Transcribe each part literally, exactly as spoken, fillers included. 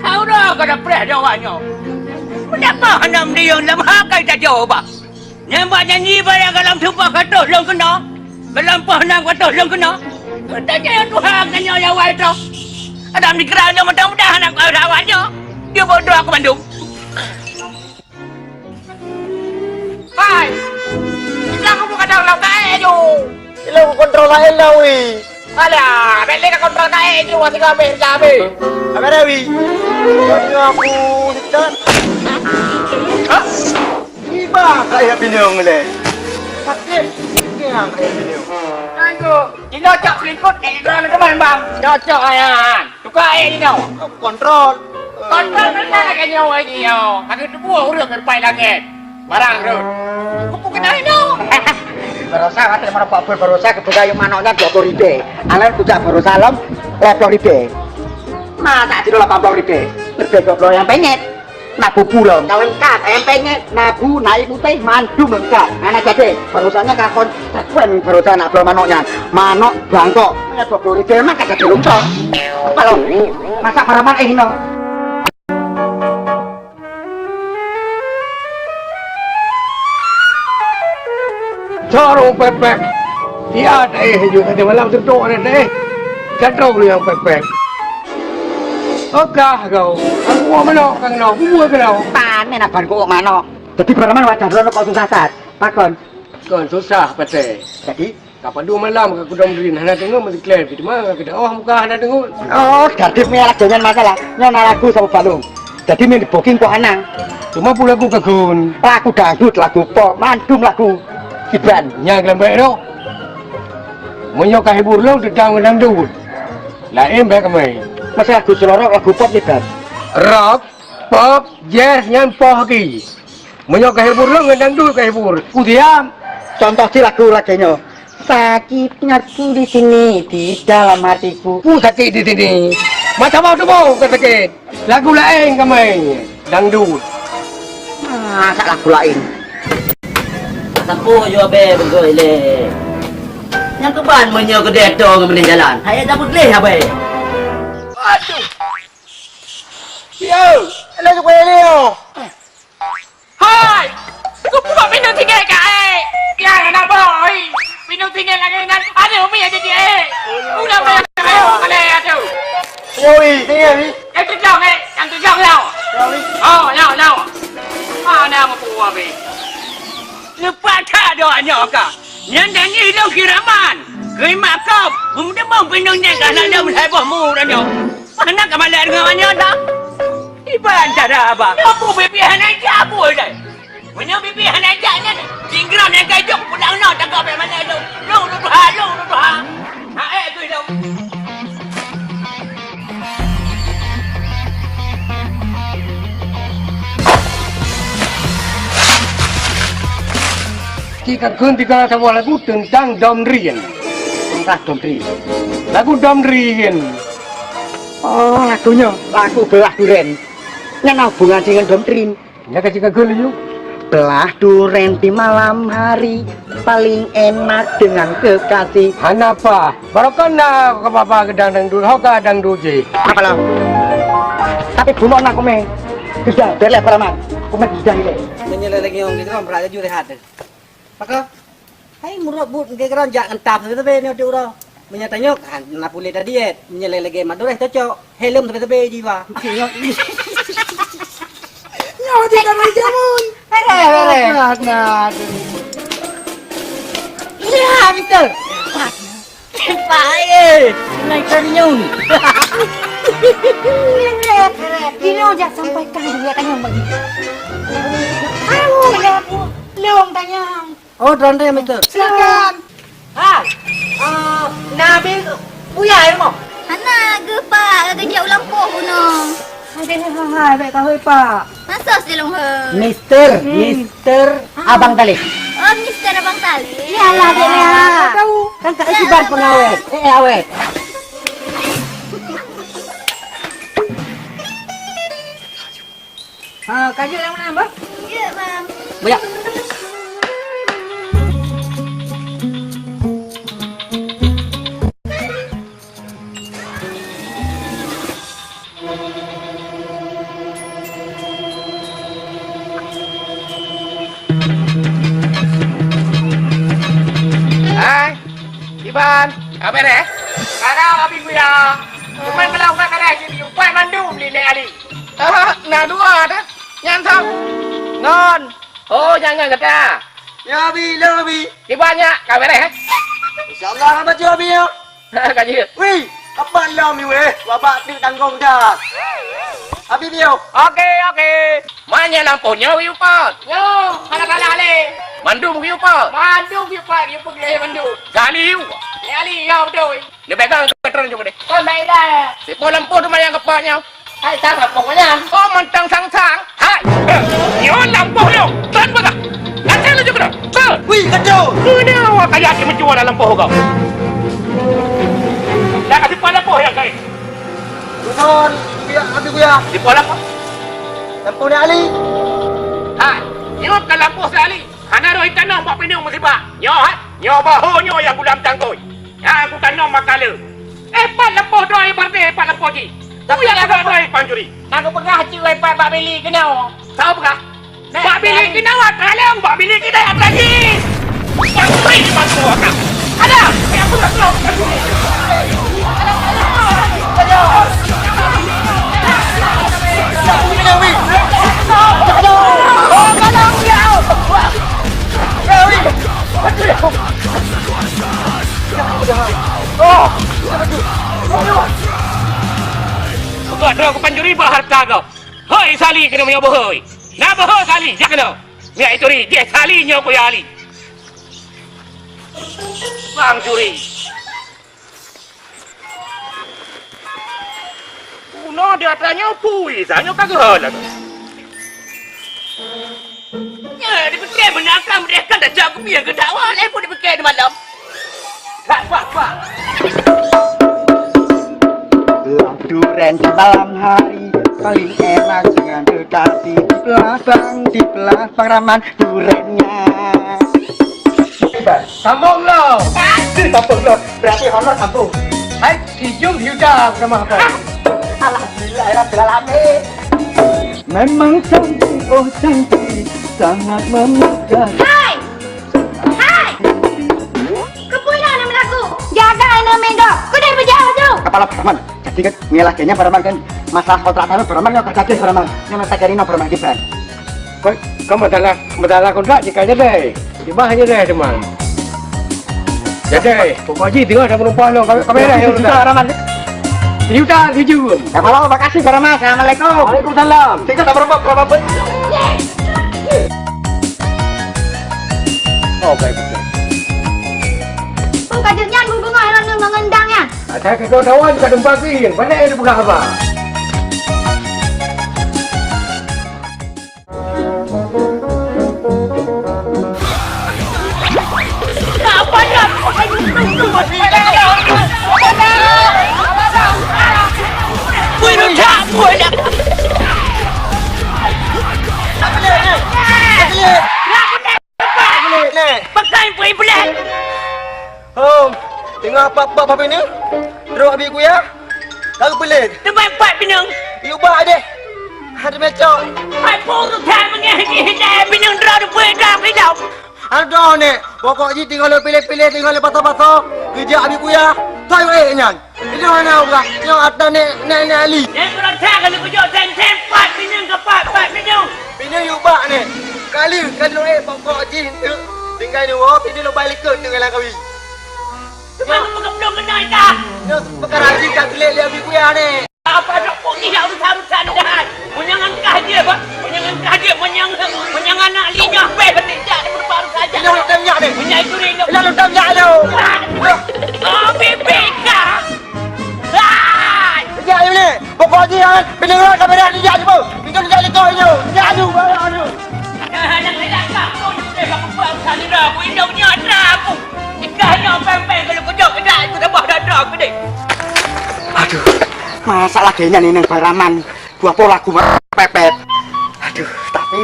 Ka uroe ka tapreh nyoe awak nyoe. Meunyoe hana meudiyong lam hak ka tajoe bah. Nyan bak janji barang golom siplôh ka troh lôn keunoe. Golom poh nam ka troh lôn keunoe. Teuka Tuhan tanyoe nyang awai troh. Adam dikira nyoe mudah-mudahan hana ka awai nyoe. Dia bodoh aku bandum. Hai! Kita kamu kadang lam kae ju. Ilong kontrol laén lah, wi. Alah, bèk lé ka kontrol kae ju, masih kau ambil cabe. Apa dah, wi? Tadi aku setan. Hah? Iba kayak bingung leh. Sakit. Ini yang kayak bingung. Aduh, ini cocok selingkuh, eh, kurang teman, Bang. Cocok, ayah. Tuka air di nyoe. Kontrol. Kontrol meunan lagèe nyoe air di nyoe. Ka geuteupeue ureueng rupai langèt. Barang rhot. Kupeue keunan nyoe? Barosa watèe meureumpok phon barosa keupeugah yôh manok nyan dua ploh ribèe. Alan kujak barosa lom dua ploh ribèe. Masa sidroe lapan ploh ribèe. Leubèh dua ploh nyang peungèt. Na pupu lom. Ka leungkap, ayam peungèt, na bu, na ie putéh, mandum leungkap. Hana jadi. Barosa nyan ka kon Takwan barosa nak bloe manok nyan. Manok bangkok. Nyan dua ploh ribèe mah ka jadi lumpur. Kalau masak paraman eh inoe. Corong pepek. Tiat eh ju tadi malam seudok ada eh. Cadong nyang pepek. Ogah kau. Aku mau manok kang nong. Bubuih kang nong. Panen abang kok manok. Jadi paraman wadah droe kok susah tat. Pakon? Kon susah patéh. Jadi? Ka padum malam ka kudong drin hana deungon meusiklèt, pih teuma ka daoh muka hana deungon. Oh, jadi mie lagèe nyan masalah. Nyoe na lagu saboh balong. Jadi mie booking kok hana. Cuma pun lagu kagun. Lagu dangdut, lagu pop, mandum lagu. Iban. Nyang lembek tu. Meunyoe ka hibur lôn teutang ngon dangdut. Laén bèk keumain. Masa lagu selorok, lagu pop iban. Rock, pop, jazz nyan poh geuh. Meunyoe ka hibur lôn ngon dangdut ka hibur. Kudiam. Contoh cit lagu lagèe nyoe. Sakit hati di sini, di dalam hatiku. Ku sakit di sini. Macam mana tu mau ka sakit? Lagu laén ka main. Dangdut. Masa lagu laén? Sapu aju abé beugôi lé. Nyang keuban meunyoe keudeh to ngon meuneh jalan. Hai dah beudeh abé. Aduh. Yo, ada tu kue ni. Hai! Kupeugah pineung tinggai ka, eh! Nyang hana boh, hei! Pineung tinggai lagèe nyan, aneuk umi aja dia, eh! Udah bayar ka, eh! Malèe atu! Yo, wi, tinggai, wi. Nyang tujong, eh! Nyang tujong, yo! Yo, wi. Oh, yo, yo! Mana meupuwoe, wi? Leupah that doa nyoe ka! Nyan dan nyoe ilong kiraman! Keu imak kop! Meudeumeung pineung nyan ka hana lom hai boh mu dan nyoe! Mana ka malèe deungon awak nyoe dah? Iban cara abang. Nyoe peue bibi hana jak buet dai. Meunyoe bibi hana jak nyan, singgram nyang ka jok pulang nyoe takok bèk malèe lôn. Lôn tuha, lôn tuha. Ha, eh, tu lôn. Kita kheun tiga saboh lagu teuntang dom drien. Teuntang dom drien. Lagu dom drien. Oh, lagu nyoe, lagu beulah duren. Nyan na hubungan dengan dom drien. Nyan ka cit ka geulaju. Beulah duren di malam hari paling enak dengan kekasih. Hana apa. Barokon na ka papa geudang dangdut, ho ka dangdut jih. Apa lah? Tapi bunoe na kumé. Geudang, bèk lé paraman. Kumé geudang ilèe. Meunyoe lagèe nyoe, geudang brat laju rehat. Maka, hai murot buet ngon keurang jak ngon tam sabe-sabe nyoe di uroe. Meunyoe tanyoe, ha, na puléh tadi, eh. Meunyoe lagèe-lagèe Madura, cocok. Helm sabe-sabe jiwa. Nyoe di kami jamun. Hei, hei, hei. Nah, nah, nah. Iya, betul. Baik. Mulai ternyum. Dino jak sampaikan dulu ya, tanya bagi. Ayo, ya, Bu. Long tanya. Oh, droeneuh, Mister. Silakan. Ha. Ah, Nabil, Buya, ya, Mo? Hana, geupak, geujak u lampôh bunoe. Aduh, hai, hai, baik kau, Pak. Masa silong he? Mister, hmm. Mister Abang Talib. Oh, Mister Abang Talib. Iyalah, dia ni, ha. Tahu. Kan tak iban pengawet. Eh, eh, awet. Ha, ka jeuet lam mana, Bang? Jeuet, Bang. Banyak. Ka beres? Ka na, Abi Kuya. Cuma kalau ka beres, jadi empat mandum lé Nek Ali. Ah, na dua dah. Nyan tau. Ngon. Oh, jangan kata. Ya, Abi, lo, Abi. Di banyak ka beres, eh? Insya Allah, ka baca, Abi, ya. Ka jeuet. Wih, apa lom ni, weh? Babak tu tanggung dah. Abi, Bio. Oke, oke. Manyang lampôh nyoe geuyue pat. Nyoe, salah-salah lé. Mandum geuyue pat. Mandum geuyue pat, geuyue peugléh mandum. Gali yue. Gali, ya beutôi. Neupegang keutreun juga deh. Kon baik dah. Sipo lampôh tu manyang keupat nyoe. Hai, sang lampôh nyan. Oh, mantong sang-sang. Hai. Eh, nyoe lampôh nyoe. Tan peugah. Lacak laju keunoe. Tan. Wih, kacau. Keunoe awak kaya di menjual lampôh kau. Dah kasih pala lampôh yang kai. Kunon, Kuya, Abi Kuya. Di pala apa? Lampôh Nek Ali. Hai, nyoe kan lampôh si Ali. Hana roh itanong bak pineung musibah. Nyoe, hai. Nyoe bahu nyoe yang gulam tangkôi. Nyan kutanong maka le. Eh, pat lampôh droe, ibarat eh, pat lampôh jih. Tapi nyang peugah droe pancuri. Nyang kupeugah cit wai pat bak Bili keunoe. Soe peugah? Bak Bili keunoe, kaleng bak Bili keunoe, atra jih. Pancuri di bantu akak. Ada, nyang peugah droe pancuri. Oh, kaleng dia. Buka droe keu pancuri bak harta gob. Hoi Sali keunoe meunyoe beuhôi. Na beuhôi Sali, jak keunoe. Miak ituri, jih Sali nyoe keu Ali. Pancuri. Unoe di atra nyoe pui, sa nyoe ka geuhôi lagèe. Nyoe dipike meunan ka meudeh ka tajak keupieng keu dakwah, lheuh pun dipike di malam. Bak, bak, bak. Belah duren di malam hari paling enak dengan kekasih di belakang, di belakang Raman durennya. Sambung lo. Sambung lo. Berarti honor sambung. Hai, dijung Yuda sama apa? Alhamdulillah ya Rabbil Alamin. Memang cantik, oh cantik, sangat memegah. Hai! Hai! Keupeue na meulagu? Jaga aneuk miet gob. Keudeh beujaha tu. Kepala preman. Jadi kan, ngilah kayaknya preman kan. Masalah kontrak tanah preman kan kerja preman. Yang tak jadi no preman kita. Kau, kau masalah, masalah kontrak jika aja deh. Di bawah aja deh, teman. Jadi, pokok ji tengok dah penumpang tu. Kami, kami dah yang udah. Preman. Yuda tujuh. Ya, kalau makasih preman. Assalamualaikum. Waalaikumsalam. Tiga tak berapa, berapa pun. Oh, baik betul. Pun ka jeuet nyan beubungoh lôn nyoe meungeundang nyan. Asai keu kawan ka tumpah pi, banyak yang dipeugah haba. Pakon peuiblih? Hom, teungoh pat-pat bak pineung? Droe Abi Kuya? Ka geupeulét. Teuma pat pineung? Yue bak deh. Hana meucok. Hai puru that meungeh jih deh pineung droe teupeue droe kidong. Adoh, Nek. Pokok jih teungoh lôn piléh-piléh, teungoh lôn pasoe-pasoe, geujak Abi Kuya. Toi wéh nyan. Nyoe hana ulah. Nyoe atra Nek, Nek, Nek Ali. Nyan kurang that kalau kujok dan sempat pineung ke pat, pat pineung. Pineung yue bak, Nek. Kali, kali lôn ék pokok jih enteuk. Tinggai nyoe, pineung lôn bai likot tinggai lam kawi. Cuma nyoe peukeuplong keunoe dah. Nyoe peukara jih ka geulék lé Abi Kuya, Nek. Apa dok putih dah urusan-urusan dah. Meunyoe ngon kah jih, Pak. Meunyoe ngon kah jih, meunyoe, meunyoe anak li nyoh beh, bertindak di depan saja. Ini udah nyak ni. Meunyoe itu rindu. Ini udah nyak ni. Oh, bibik kah? Hai! Nyak ni. Pokok jih, ah, pendengar kamera ni nyak ni, Bu. Itu nyak ni kau ni. Nyak ni, barang ni. Dah, dah, dah, dah, kau ni udah berbuat urusan ni dah. Aku hidup ni ada aku. Jika hanya pempeng kalau kejok, kejak itu tambah dada aku ni. Aduh, masa lagèe nyan inong Bang Raman, dua poh lagu pepet. Aduh, tapi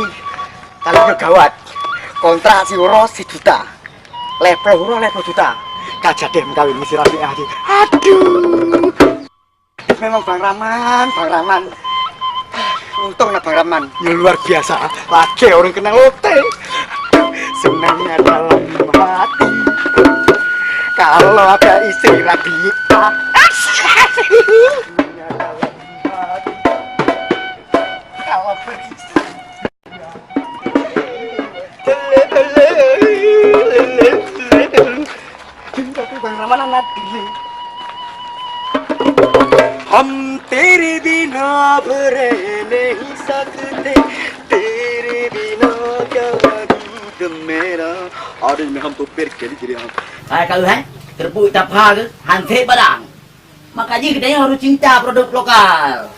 kalau udah gawat, kontrak si Uros sejuta, lhèe plôh uroe lhèe plôh juta. Ka jadi mengkawin si Rabi'ah aja. Aduh. Memang Bang Raman, Bang Raman. Untung na Bang Raman. Ya, luar biasa. Lagèe orang kenal ote. Senangnya dalam hati. Ka Allah ka isi rapi. Hum tere bina bhre nahi sakte, tere bina kya gum mera. Aaj main hum to pher khel hi rahe hain. Hai kau hai, terbuk tapha ke? Hansip barang. Maka jih kita harus cinta produk lokal.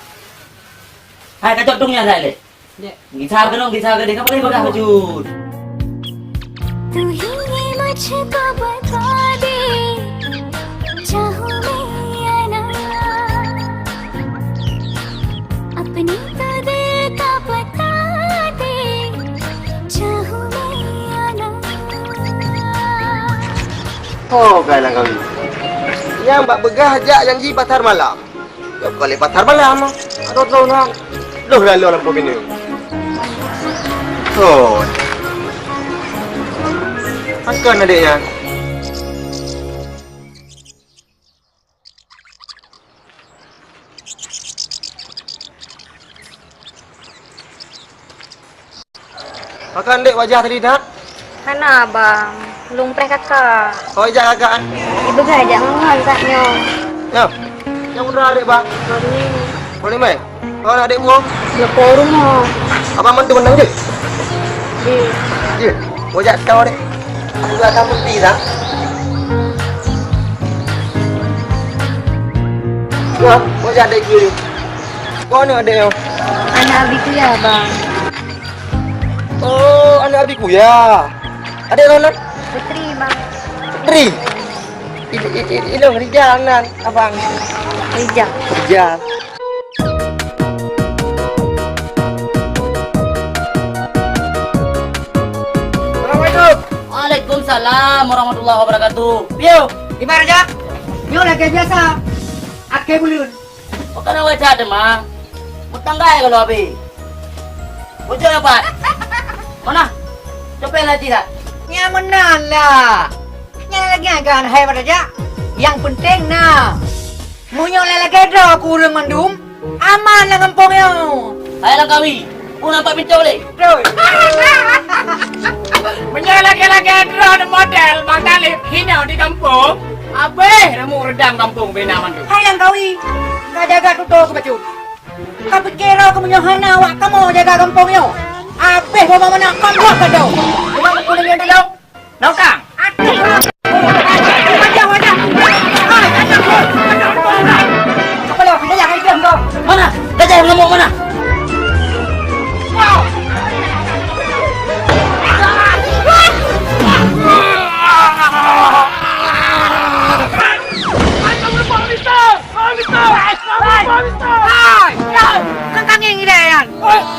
Hai kacok dong ya saya le. Gisa keunoe, gisa keudeh, ka pakai bagah bacut. तू ही ये मुझको बता दे, चाहूँ मैं या ना। अपने तो दिल का बता दे, चाहूँ मैं या ना। Oh, kai lam kawin. Nyang bak beugah jak janji pasar malam. Nyoe kali pasar malam. Aduh, aduh, aduh. Loh, lalu lampu bini. Oh. Angkat adiknya. Pakon dek wajah tadi, Nak? Hana, Bang. Lôn preh kakak. Oh, ijak kakak, eh? Ibeugah jak ngon kat nyoe. Nyoe. Nyang udara dek, Bang. Dua lima. Dua lima, eh? Oh, anak dek buah. Lepo rumah. Abang bantu menang je. Di. Ye. Wajah kau dek. Aku akan bukti dah. Wah, wajah dek gue. Kau ni adek nyoe? Anak Abi Kuya, Bang. Oh, anak Abi Kuya. Adek nyoe, Nan? Putri, Bang. Putri? I-, i-, i-, ilong Rijal, Nan, abang. Rijal. Rijal. Assalamualaikum. Waalaikumsalam warahmatullahi wabarakatuh. Piu, di mana, Jak? Nyoe lagèe biasa. Akhé buleuen. Bukan awak that, Mang. Mutanggai kalau habis. Bujur dapat. Mana? Coba lagi dah. Nyang meunan lah. Nyang lagèe gan hai pada jak. Yang penting na. Meunyoe lagèe droe ku ureueng mandum, aman lam gampông nyoe. Hai Langkawi, peue nampak pintoe lé? Betul. Meunyoe lagèe-lagèe droe model Bang Talib hinoe di gampông, abéh ramuk reudang gampông bina mandum. Hai Langkawi, ka jaga tutoe keu bacut. Ka pike droe keu meunyoe hana awak kamoe jaga gampông nyoe, abéh boh meunan kamoe ka dong. Cuma meukuning nyoe dilong. Nokang. Wajah, wajah. Hai, anak. Kepala, dayah, hai, diam kau. Mana? Dayah yang ngamuk mana? Hai, hai, hai,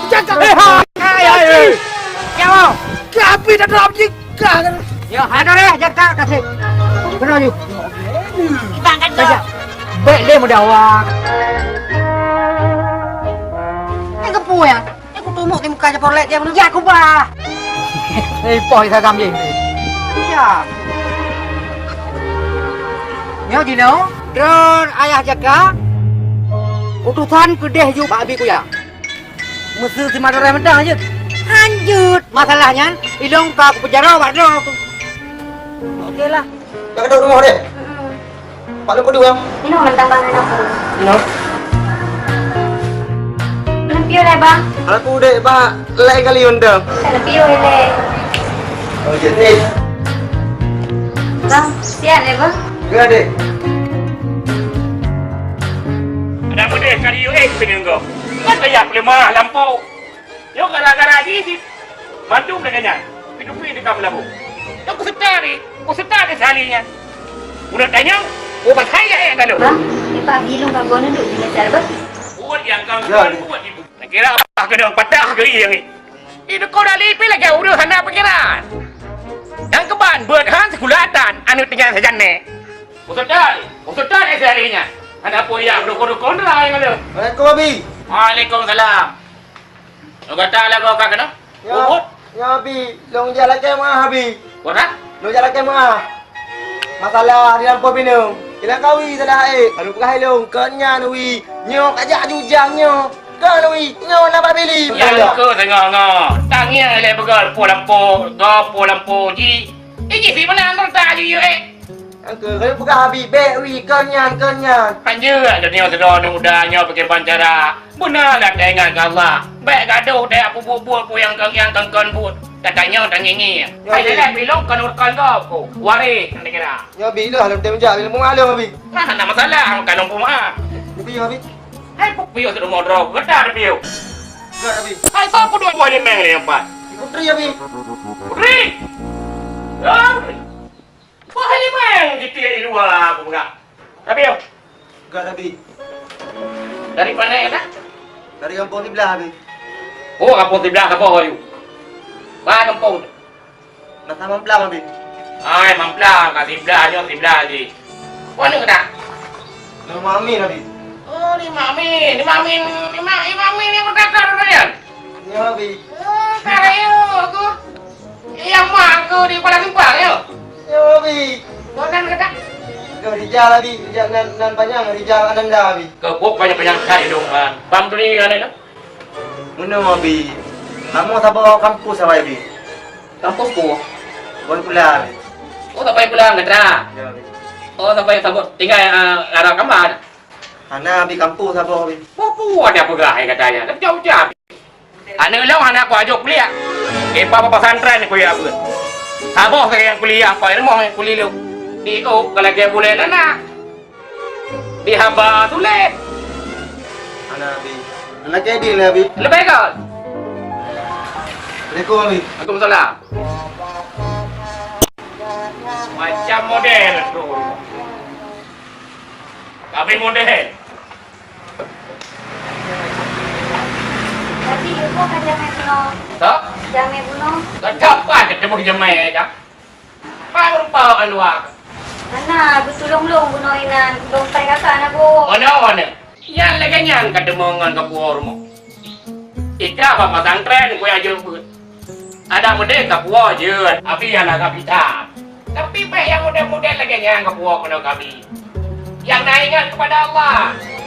hai. Hai, hai, hai. Siapa? Kami dah dalam jika. Ya, ada deh, jaga kasih. Kena yuk. Kita akan jaga. Baik deh, mudah awak. Ini kepu ya. Ini kutumuk di muka je porlet dia. Ya, aku bah. Eh, poh saya gambil. Ya. Nyoe jinoe, droe ayah jaga, utosan keudeh ju bak Abi Kuya. Meuseu si Madura mantong hanjeuet. Hanjeuet. Masalah nyan, ilong ka kupeujaroe bak droe tu. Oke lah. Dak keudok rumoh deh. Pak Lôn Peuduek. Inoe mantong bang aneuk aku. Inoe. Lôn piôh lé bang. Aku dek bak lain kali mantong. Lôn piôh lé. Oh, jadi. Bang, siap lé bang. Ya dek. Ada apa deh kali U X pinang kau? Kan saya pelemah lampu. Nyoe gara-gara jih cit mandum lagèe nyan, peudupi teuka meulabu. Nyoe peuseuta ni, peuseuta ni sehari nyan. Udah tanyong, oh, pasai ya, ya, kalau. Bang, ni Pak Bilung ka guna duk di meja, Bang. Buat yang kau buat ibu. Nak kira apa kena patah ke iya ni? Itu kau dah lipih lagi urus anak pikiran. Yang keban, buat han sekulatan, anu tinggal saja ni. Peuseuta ni, peuseuta ni sehari nyan. Ada apa ya, rukun-rukun dah yang ada. Assalamualaikum, Abi. Waalaikumsalam. Lôn gata lagoe ka keunoe? Ya, Uhud? Ya, Abi. Lôn jak lakèe meu'ah, Abi. Peue na? Lôn jak lakèe meu'ah. Masalah di lampôh pineung. Ilang kawi salah, eh. Aduh, peugah ilong, kon nyan wi. Nyoe kajak jujang nyoe. Kon wi, nyoe na babili. Nyang keu teungoh-ngoh. Tangieng lé beugol po lampôh, go po lampôh ji. Iji si meunan rata ju yue, eh. Angke, kayue peugah Abi, bèk wi, kon nyan, kon nyan. Anjeuk, donya sidroe uda nyoe pakriban cara. Beuna dah teuingat keu Allah. Bèk gadoh deh peubuet-buet peue nyang, nyang kon-kon buet. Tatanyoe tangieng-ngieng. Ya, hai, Abi. Leleh bilong kon ureueng gob ko. Waréh, nyang kira. Ya, Abi, lah, lom tem jak, bilong peue maklum, Abi. Nah, hana masalah, kan lom peue maaf. Abi, ya, Abi. Hai, peue piôh si rumoh droe, geuda piôh. Geuda, Abi. Hai, soe peue dua buah limeng lé empat? Putri, Abi. Putri! Ya, Putri. Wah, limeng jitiek di luwa, aku peugah. Tapi, yo. Geuda, Abi. Dari mana, ya, dah? Dari kampung siblah, Abi. Oh, kampung siblah, kampung Bayu. Mana kampung tu? Masa Mamplam, Abi. Ai, Mamplam, kat siblah, nyoe siblah lagi. Mana keudah? Di rumah Amin, Abi. Oh, di Mak Amin. Di Mak Amin, di Mak, di Mak Amin yang berkata dulu, ya? Ya, Abi. Oh, tak ada, ya, aku. Yang mak aku di Kuala Simpang, ya? Ya, Abi. Kau nan kata? Ke Rijal, Abi. Rijal nan, nan panjang, Rijal Ananda, Abi. Ke kok panjang-panjang kali dong, kan? Paham tu ni, kan, ya? Meunoe, Abi. Kamoe saboh kampus awai, Abi. Kampus peue? Bon Pula, Abi. Oh, saboh Pula Ngeudra. Ya, Abi. Oh, saboh, saboh tinggai, ah, lara kamba. Hana, Abi, kampus saboh, Abi. Peue-peue ada peugah, hai, katanya. Tapi jauh-jauh. Aneuk lôn hana kuajo kuliah. Ipa pesantren kuliah pun. Saboh sagai nyang kuliah, Pak Ilmu nyang kuliah lôn. Di ôk ka lagèe bulèe lanak. Di haba tuléh. Ana, Abi. Ana kedi, Abi. Leubeh kon. Assalamualaikum, Abi. Waalaikumsalam. Macam model tu. Kami model. Tapi ibu kan jamé bunoe. Tak? Jamé bunoe. Tak dapat ketemu jamé, ya. Pai rupa awak luwa. Hana, beutulông lôn bunoe inan, lôn pai kakak na gok. Mana, mana? Nyan lagèe nyan ka deungo ngon kapuwoe rumoh. Ika bak pesantren kuya jeuet beuet. Adak meudeh kapuwoe jeuet, abi hana ka pita. Tapi bèk nyang model-model lagèe nyan kapuwoe keunoe keu abi. Nyang na ingat kepada Allah.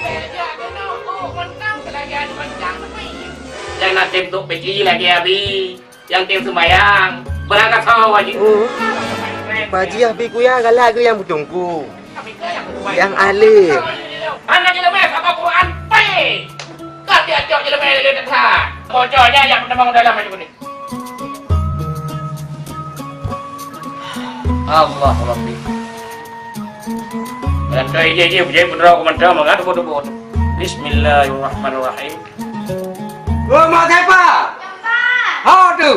Bèk jak keunoe, oh, mantong keulagian mantong tepi. Nyang na tem tok peci lagèe abi. Nyang tem seumayang, beurangkat sawa wajib. Oh. Pak Haji, Abi kuya galak keu nyang beutungku. Nyang além. Hana jeuleumé saba Quran, pé! Ka tiap-tiap jeuleumé lé that. Bocor nyan nyang peutamong dalam aju kuning. Allah Rabbi. Dan doi jih, jih, jih, beudroe keu mantong, mangat teubiet-teubiet. Bismillahirrahmanirrahim. Oh, mak siapa? Siapa? Ho tu.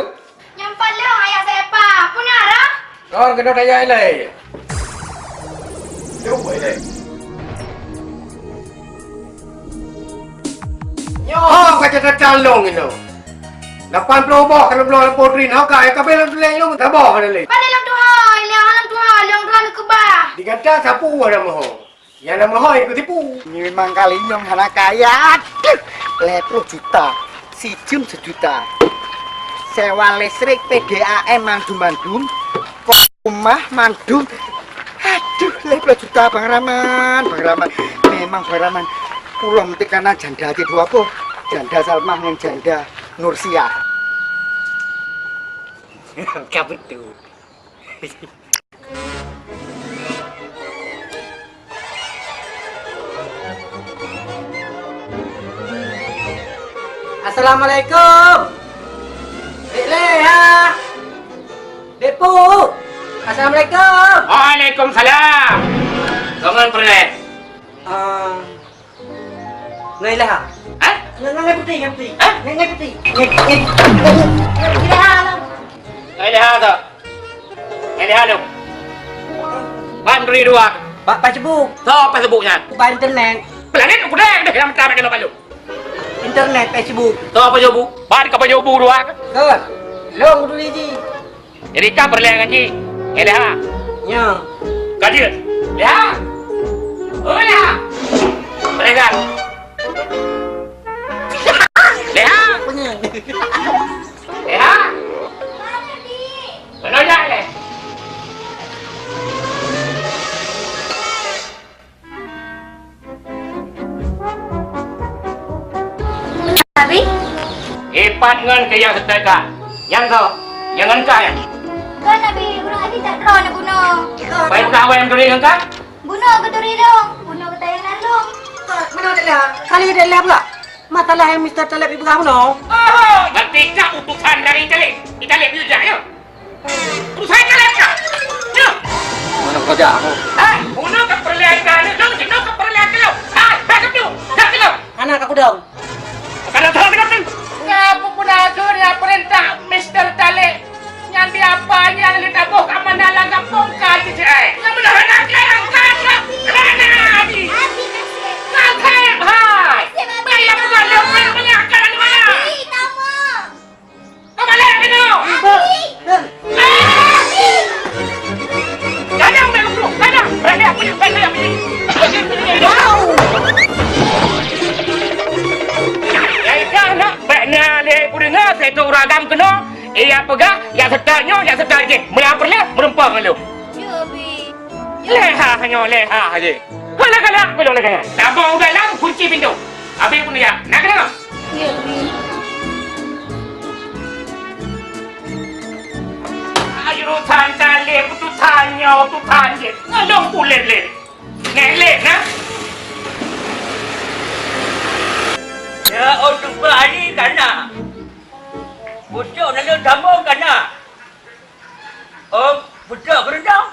Nyang paleng ayah saya pa, puna rah? Kon keunoe daya ilai. Cuba ilai. Nyoe ka jeuet calon inoe. Lapan ploh boh kalau bloe lam potri, nyoe ka, ka bela tuleng ilong, saboh ada lé. Pada lam tuha, ilong lam tuha, ilong tuha keubah. Digata sapu ada moho. Nyang na meuhôi keu tipu. Memang kali nyang hana kaya. Aduh, lhèe ploh juta. Sijeuem seujuta. Sewa listrik, P D A M mandum-mandum. Kok rumah mandum. Aduh, lhèe ploh juta Bang Rahman, Bang Rahman. Memang Bang Rahman. Pulang teuk kana janda aja dua boh. Janda Salmah ngon janda Nursia. Ka beutôi. Assalamualaikum. Dek Leha. Dek Pu. Assalamualaikum. Waalaikumsalam. Bangun, Peureulèe. Ah, Ngai Leha. Hah? Ngai, ngai, ngai putih, ngai putih. Hah? Ngai, ngai putih. Ngai, ngai, ngai Leha lah. Ngai Leha tu. Ngai Leha tu. Ban beri dua. Bak Facebook. So, Facebook nyan. Bak internet. Planet udah, udah, yang pertama kena balu. Internet, Facebook. So, Facebook. Ban ke Facebook dua. Ke? Long dulu ji. Jadi ka peureulèe ngon jih. Eh, Leha. Nya. Ka jeuet. Leha. Oh, Leha. Peureulèe kan? Leha. Leha. Mana jak, Leha? Pat ngon keu nyang seutôt ka. Nyang soe? Nyang ngon kah nyan? Kon, Abi, ureueng Abi that droe neubunoe. Pai peugah awai nyang turi ngon kah? Bunoe keu turi lôn, bunoe keu tayangan lôn. Meunoe Dek Lea. Kali Dek Lea pula. Masalah nyang Mister Taleb jipeugah bunoe. Oh, berarti kah utusan dari Taleb. Di Taleb yue jak, ya? Urusan Taleb kah? Ya. Mana kerja aku? Hai, bunoe keu peureulèe kah lôn, jinoe keu peureulèe kah lôn. Hai, hai, keu tu, jak keu lôn. Hana ka kudong. Bukan ada salah dengan tu. Ka peue pun akhé nyang peurintah Mister Taleb. Nyan di apa nyan lé taboh ka mana lam gampông ka cicai. Nyang beuna hana keu langkah, hana Abi. Naseb hai. Bayang bukan leumpah meunyakan anu maya. Kau balik kena. Kadang bèk uduh, kadang. Bèk lé aku, bèk lé aku. Nyai kah nak bèk na lé kudeungoe, seutu uragam keunoe. Eh, jak peugah, jak seutôt nyoe, jak seutôt jih. Meunyo peureulèe, meureumpok ngon lôn. Lé ha nyoe, lé ha jih. Hana galak bilong lagèe nyan. Tabông u dalam, kunci pintoe. Abi pun ya. Nak kena? Ya, Bi. Ayo, urusan Taleb, urusan nyoe, urusan jih. Ngalong pulet lé. Ngelek, nah. Ya, oh, tumpah ni kana. Pucuk naleueng tamong kana. Oh, pucuk keureuntong.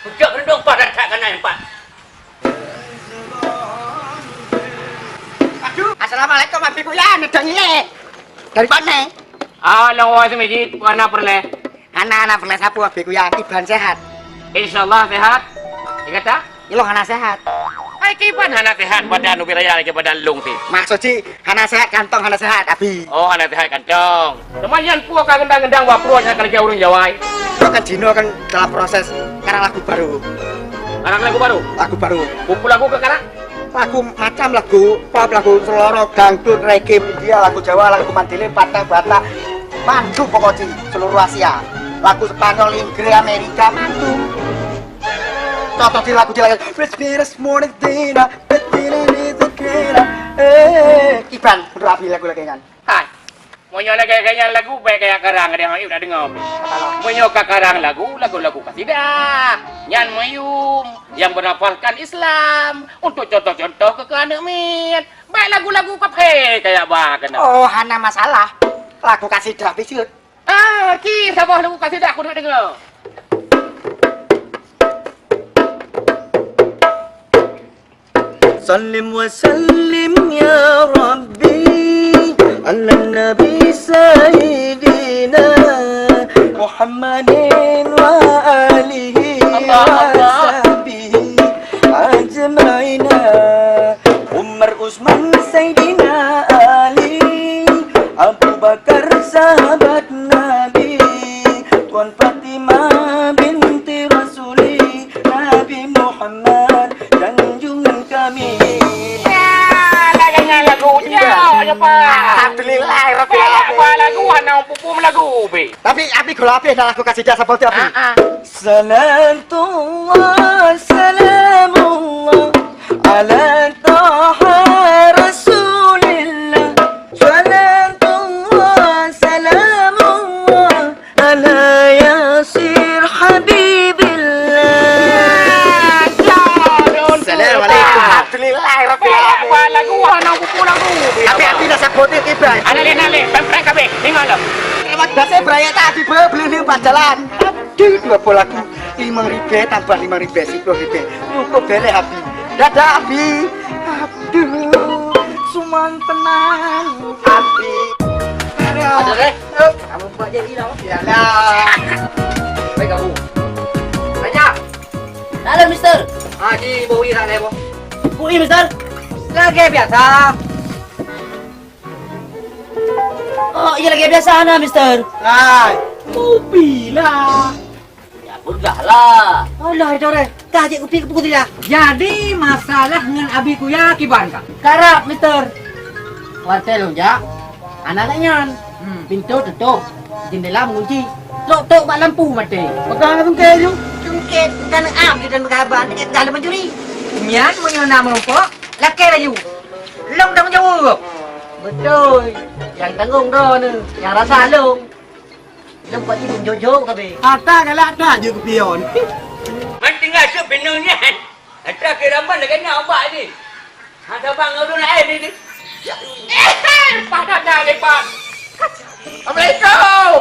Pucuk keureuntong pat that kana nyan pat. Assalamualaikum, Abi Kuya, neudong ilèe. Dari mana? Ah, lôn woe si masjid, hana peureulèe. Hana, hana peureulèe sapeue, Abi Kuya, kiban sehat. Insyaallah sehat. Dikata? Ilong hana sehat. Hai kiban hana sehat badan ubit raya lagèe badan lôn ti. Maksud cit, hana sehat kantong, hana sehat api. Oh, hana sehat kantong. Teuma nyan peue ka gendang-gendang bak pruet nyan ka lagèe ureueng Jawa, eh? Itu kan Cino kan dalam proses karang lagu baru. Karang lagu baru? Lagu baru. Buku lagu ke karang? Lagu macam lagu, pop, lagu selorok, dangdut, reggae, India, lagu Jawa, lagu Mandailing, Batak, Batak. Mandum pokok cit seluruh Asia. Lagu Spanyol, Inggris, Amerika, mandum. Contoh di lagu, di lagu, Miras, Miras, Morentina, Betina, Nizakira. Eh, kiban, rapi lagu lagèe nyan. Hai. Meunyoe lagèe nyan lagu, bèk kaya karang, ada orang tak dengar. Meunyoe ka karang lagu, lagu-lagu kasidah. Nyan mayum yang bernafaskan Islam untuk contoh-contoh ke, ke aneuk miet. Bèk lagu-lagu kafé kaya ba kena. Oh, hana masalah. Lagu kasidah biseut. Ah, ki saboh lagu kasidah aku nak dengar. Sallim wa sallim ya Rabbi ala Nabi Sayyidina Muhammadin wa alihi wa sahbihi ajma'ina. Umar, Utsman, Sayyidina Ali, Abu Bakar sahabat Nabi, Tuan Fatimah binti Rasuli, Nabi Muhammad junjungan kami. Ya, lagu nyan lagu nyoe, ya, Pak. Alhamdulillah, Rabbil Alamin. Apa lagu, hana pupum lagu, be. Tapi, Abi, kalau Abi nak lagu kasidah seperti Abi. Ah, ah. Salatullah, salamullah, ala Taha Rasulillah. Salatullah, salamullah, ala Yasir Habibillah. Assalamualaikum. Alhamdulillah, Rabbil Alamin. Apa lagu, hana pupum lagu. Tapi Abi nak sebut ni, Ibrahim. Ada leh, ada leh. Pempek kabeh. Tinggal dah. Lewat bahasa Ibrahim tadi, beli ni pacaran. Aduh, dua puluh lagu. Limong ribèe tambah limong ribèe, siploh ribèe. Cukup bèlèh, Abi. Dadah, Abi. Aduh, suman tenan, Abi. Aduh. Ada, Reh? Kamu buat jadi lah. Yalah. Baik, kamu. Raja. Halo, Mister. Haji, bui tak ada, Bos. Bui, Mister. Lagi biasa. Oh, iya lagi biasa na, Mister. Hai, kopi lah. Ya, pegah lah. Alah, itu deh. Kah cek kopi ke pukul tiga? Jadi, masalah ngan Abi Kuya kiban kah? Karap, Mister. Wartel lôn jak, anak-anak nyan. Hmm. Pintu tutup, jendela mengunci. Tok-tok bak lampu mati. Pegang tungke ju. Tungke bukan am di dalam kaban, eh, dalam mencuri. Nyan meunyoe na meureumpok, lakèe laju. Lôn tanggung jaweueb. Beutôi. Nyang tanggong droeneuh, nyang rasa lôn. Lôn kuat jih lôn jok-jok kabeh. Ata galak that jeuet keu pion. Man tinggai seup bineung nyan. Ata keu raman lagèe na ubak jih. Hana bang ureueng laén ni. Eh, padan dah lepas. Assalamualaikum.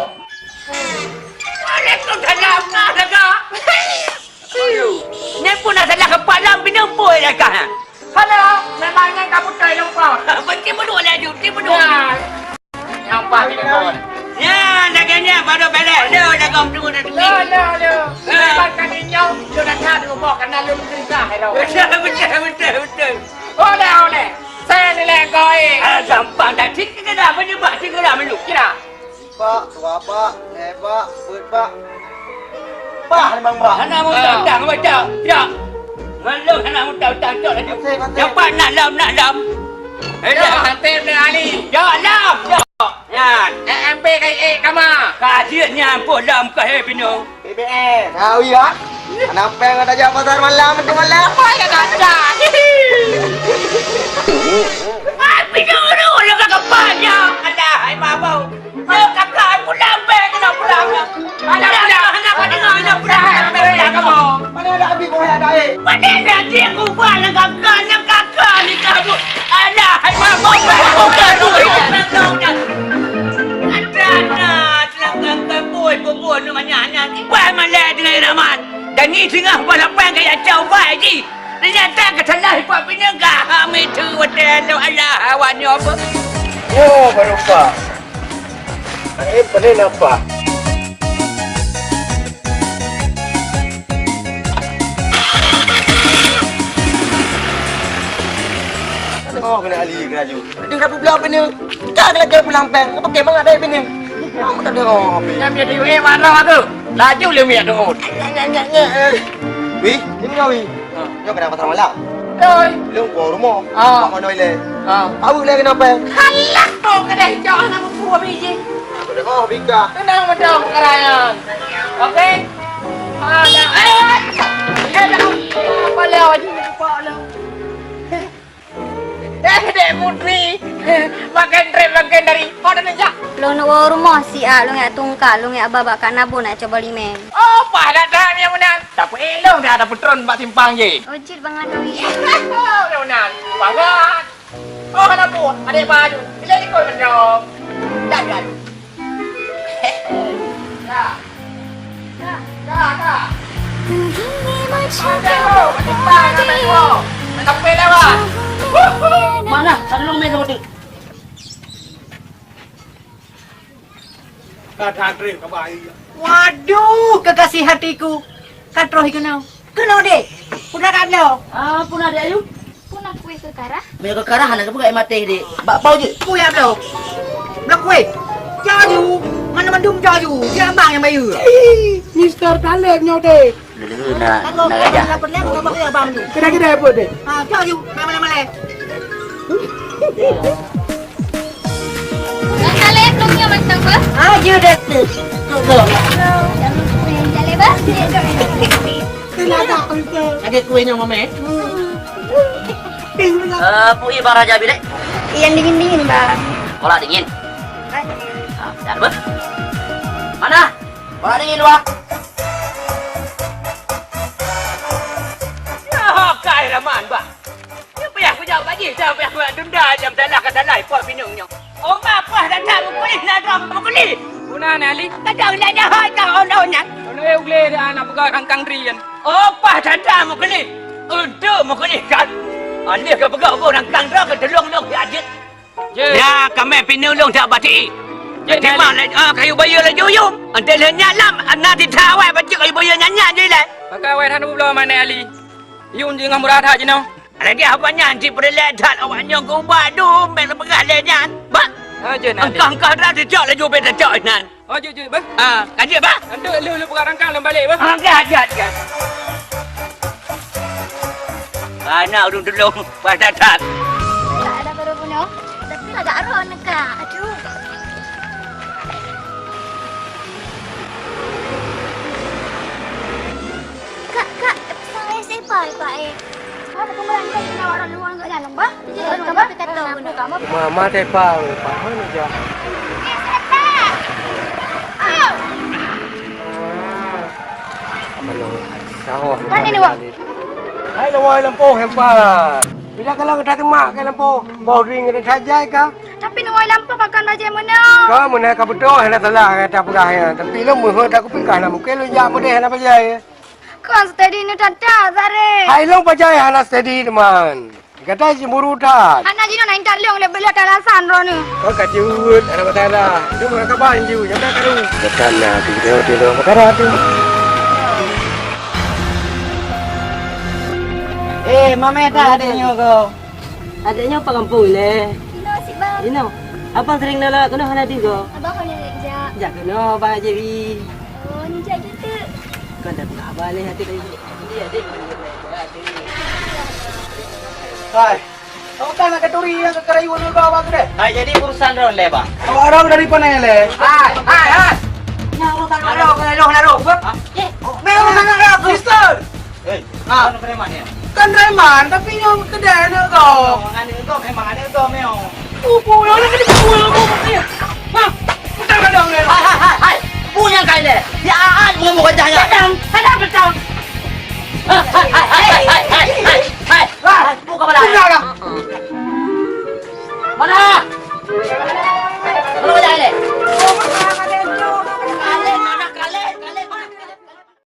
Waalaikumsalam, nah, jaga. Nyan pun dah salah keupak lam bineung pui dah kah. Halo, memang nyan ka putôi lumpur. Benci beudôh laju, benci beudôh. Ya. Nyan, lagèe nyan baru beres. Lho, jaga tu dah tepi. Lho, lho, lho. Ha. Lepas kali nyoe, lôn dah that di rumoh, karena lôn perintah, hello. Betul, betul, betul, betul. Oleh, oleh. Saya nilai kau, eh. Ah, gampang dah. Cik, kita dah menyebab, cik, kita dah menuk. Kira. Pak, dua pak, lhèe pak, peuet pak. Bah, limong bah. Hana mutang-utang, baca. Ya. Ngon lôn hana mutang-utang, cok laju. Maté, maté. Nyoe pat nak lom, nak lom. Eh, dah. Maté, Bang Ali. Ya, lom, ya. Nyan. Eh, M P kai, eh, kama. Ka jeuet nyan, pun lom keu he binoe. B B M. Tahu ya? Kenapa yang ada jawab pasar malam itu malam? Apa yang ada? Ah, binoe, binoe, binoe, binoe, binoe. Alah, hai mabau. Nyoe kakak pulang bèk keunoe pulang. Hana pulang, hana kudeungoe, hana pulang, hana pulang kamoe. Mana ada habis boh yang ada, eh? Padahai nanti aku buat dengan kakak, dengan kakak ni kamu. Alah, hai mabuk, mabuk, mabuk, mabuk. Ada, ada, selangkang kabui, bubur ni banyak, banyak. Ibai malai dengan Rahman. Dan ni tengah balapan kaya cawan ji. Ternyata ka salah ipak pineung ka ha meuteu watèe lôn alah awak nyoe apa? Nyoe baru pa. Eh, peue napa? Oh, keuneuk Ali keuneuk aju. Aduh, dah peubloe pineung. Ka lagèe pulang pèng. Apa keu mangat dai pineung? Kamu tak dengar, Abi. Nyang biar diuek warna tu. Laju leumiek tu. Nyak, nyak, nyak, nyak, eh. Wi, ini kau, Wi. Ha. Nyoe keunan pasar malam. Oi. Lôn pulang rumoh. Ha. Mak manoe ilèe. Ha. Aweuek lé keunoe pèng. Halah, kau kedai hijau anak buku biji. Aku dengar, Abi, kah. Tenang, betul perkara nyan. Okey? Ha, dah. Eh, dah. Apa lé, Haji? Lupa lé. Eh, Dek Putri, makan trep makan dari. Oh, dah nejak. Lôn woe rumoh siat, lôn jak tungkat, lôn jak ba bak Kak Nabon nak cuba limeng. Oh, pah dah that nyang meunan. Tapi eh, lôn dah ada peutron bak simpang je. Oh, jeuet bangat, Wi. Oh, dah meunan. Bangat. Oh, hana buet. Adék baju. Bila ikut mendong. Dah jadi. Mana? Tadi lôn mé sama tu. Ka that trép ka bayi. Waduh, kekasih hatiku. Ka troh keunoe. Keunoe, Dek. Peue na ka bloe? Ah, peue na, Dek Ayu? Peue na kueh keu Kara? Meunyoe keu Kara hana geupeugah maté, Dek. Bak pau jeuet. Peue nyang bloe? Bloe kueh. Cok aju. Mana mandum cok aju. Dia abang nyang bayeue. Ih, Mister Taleb nyoe, Dek. Leuleue na, na gajah. Kira-kira apa, Dek? Ah, cok aju. Mana-mana malèe. Dah saleh belum nyoe mantong, bah? Ah, you dah tu. Tu, tu. Saleh, bah? Lagi kueh nyoe, Mama. Eh, pui barang Raja Bilek. Yang dingin-dingin, Bang. Kolak dingin. Ah, dah, bah. Mana? Kolak dingin, bah. Ya, kai raman, bah. Nyoe payah kujak bak jih, dah payah kujak tunda jam salah ka salah ipot pineung nyoe. Oh, bah, pah that-that meukeulih na droe meukeulih. Peue na, Neh Ali? Kadang dak jahat ka ôn-ôn nyan. Ôn-ôn, eh, u glé dah aneuk peugah rangkang drien. Oh, pah that-that meukeulih. Untuk meukeulih kan. Aléh ka peugah boh rangkang droe ka teulông lôn siat jeuet. Jeuet. Ya, kamé pineung lôn that bati. Jeuet, Neh Ali. Timbang lé, ah, kayu bayeue laju yum. Enteuk lheueh nyan lam, na titha awai bacut kayu bayeue nyan nyan jih lé. Maka awai that ubloe manèh Ali. Yum jih ngon murah that jinoe. Lagèe haba nyan cit peureulèe that awak nyoe keu ubat dum bèk teupeugah lé nyan. Bah. Ha, jeuet, Neh Ali. Engkah-engkah dah teucok laju bèk teucok nan. Oh, jeuet, jeuet, bah. Ah, ka jeuet, bah. Enteuk lheueh lôn peugah rangkang lôn balek, bah. Ah, jeuet, jeuet, jeuet. Hana ureueng tulông, bah that-that. Ada baru bunoe, tapi agak ron ka. Aduh. Kak, Kak, pesan es eh, Pak, eh, Pak, eh. Mama tepa, Pak, mana jak? Apa nama? Sawah. Mana ni, Wak? Hai, lawai lampôh, hebat. Bila kalau kita temak ke lampôh, boring kita saja ka. Tapi nuai lampôh pakon bajai meunoe. Ka meunoe ka beutôi, hana salah kata peugah nyan. Tapi lôn meuheuet aku pikah na mungkin lôn jak meudeh hana bajai. Kon steady ni tata, Zare. Hai lôn bajai hana steady teman. Kata cemburu that. Hana jinoe na intat lôn lé bela talasan droeneuh. Oh ka jeuet, hana masalah. Cuma ka ban ju, nyampe karu. Betul lah, tu dia tu dia perkara tu. Eh, mameh tak adek nyoe kau? Adek nyoe apa kampung ileh? Ino sih, Bang. Ino. Abang sering nolak keunoe hana tigo. Abang hana jak. Jak keunoe, Abang Jerry. Oh, ni jak gitu. Kan dah berapa leh hati tadi. Iya, dek. Hai. Kau kan nak keturi yang kekerayu ni bawa ke deh. Hai, jadi urusan ron leh, Bang. Kau orang dari mana leh? Hai, hai, hai. Nah, urusan ron, ron, ron, ron. Hah? Eh, oh, memang anak aku. Mister. Hei, ah, kan preman ya? Kan preman, tapi nyoe kedai aneuk kau. Oh, aneuk kau memang aneuk kau, Meo. Pupu, yang nak kena pupu yang kau pakai. Hah? Kita kadang ni. Hai, hai, hai, hai. Pu nyang kai leh. Ya, ai, mau bukan cahaya. Kadang.